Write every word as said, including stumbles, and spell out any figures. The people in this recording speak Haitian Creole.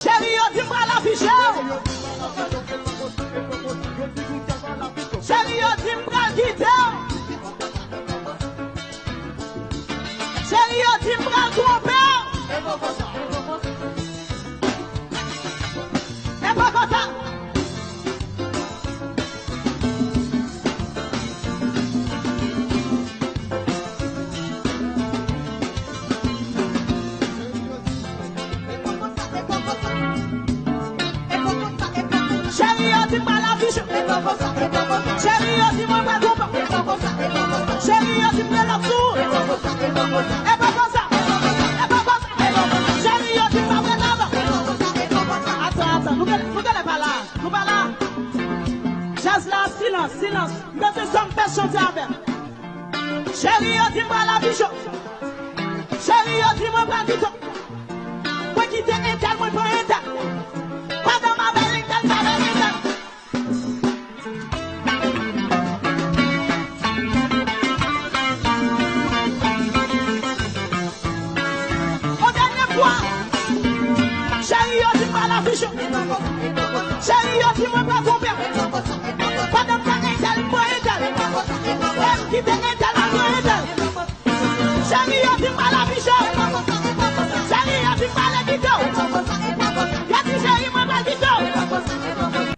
Cheri, yo di m pral afiche w. Cheri, yo di m pral kite w. Cheri, yo di m pral twonpe w. E poko sa. Cheri, yo di m pa lavi cho. Cheri, yo di mwen pa konpa. Cheri, yo di m gen lòt sou. E pa konsa. E pa konsa. Cheri, yo di m pa wè lava. Atan, atan. Nou gen, nou gen lè pa la. Nou pa la. Djaz la, silans, silans. M bezwen zòm pès chante avè m. Cheri, yo di m pral afiche w. Cheri, yo di mwen pral kite w. Mwen kite entèl, mwen pran entèl. Pandan m avè entèl, m avè entèl. Yon dènye fwa. Cheri, yo di m pral afiche w. Cheri, yo di mwen pral twonpe w. Pandan m ta entèl, m pran entèl. E m kite entèl.